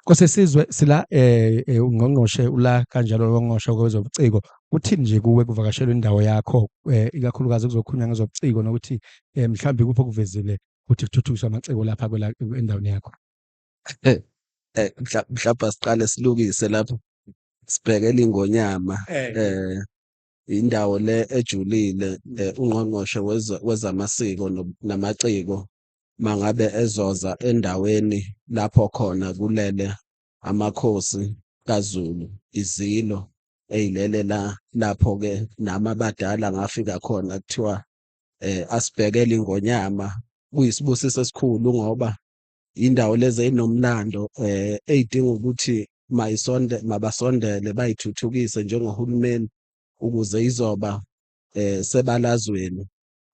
Nkosesizwe sila ungqongqoshe ula kanjalo ongqongqoshe kwezobuciko. Kuthini nje kuwe kuvakashelwa indawo yakho ikakhulukazi kuzokhulunywa ngezobuciko nokuthi mhlawumbe ikuphi okuvezile ukuthi kuthuthukiswe amaciko lapha kwela endaweni yakho? Mhlawumbe asiqale silukise lapho sibhekele ingonyama indawo le ejulile ungqongqoshe wezamasiko namaciko mangabe ezoza endaweni lapho khona kulele amakhosi kaZulu, izilo ey'lele la lapho-ke nami abadala ngafika khona kuthiwa asibhekele ingonyama. Kuyisibusiso esikhulu ngoba indawo lezi ey'nomlando ey'dinga ukuthi mayisonde mabasondele bayithuthukise njengohulumeni ukuze izoba sebalazweni.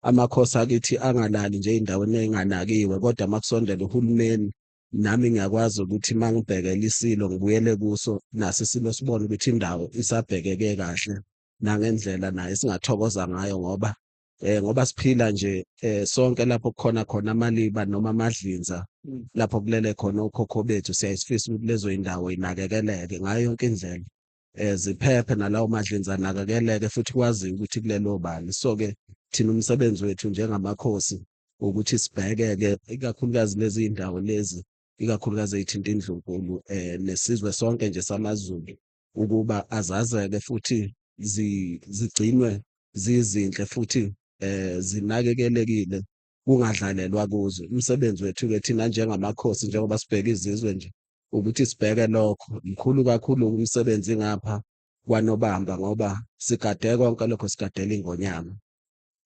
Amakhosi akithi angalali nje ey'ndaweni ey'nganakiwe kodwa uma kusondela uhulumeni nami ngiyakwazi ukuthi uma ngibhekela isilo ngibuyele kuso naso isilo sibone ukuthi indawo isabhekeke kahle nangendlela naye singathokoza ngayo ngoba ngoba siphila nje sonke lapho kukhona khona amaliba noma amadlinza lapho kulele khona okhokho bethu siyayisifisa ukuthi lezo indawo inakekeleke ngayo yonke indlela ziphephe nalawo madlinza anakekeleke futhi kwaziwe ukuthi kulelo bani. So-ke thina umsebenzi wethu njengamakhosi ukuthi sibheke-ke ikakhulukazi lezi iy'ndawo lezi ikakhulukazi ey'thinta indlunkulu nesizwe sonke nje samaZulu ukuba azazeke futhi zigcinwe zizinhle futhi zinakekelekile kungadlalelwa kuzo. Umsebenzi wethu-ke thina njengamakhosi njengoba sibheka izizwe nje ukuthi sibheke lokho. Mkhulu kakhulu umsebenzi ngapha kwaNobamba ngoba sigade konke lokho sigadela ingonyama.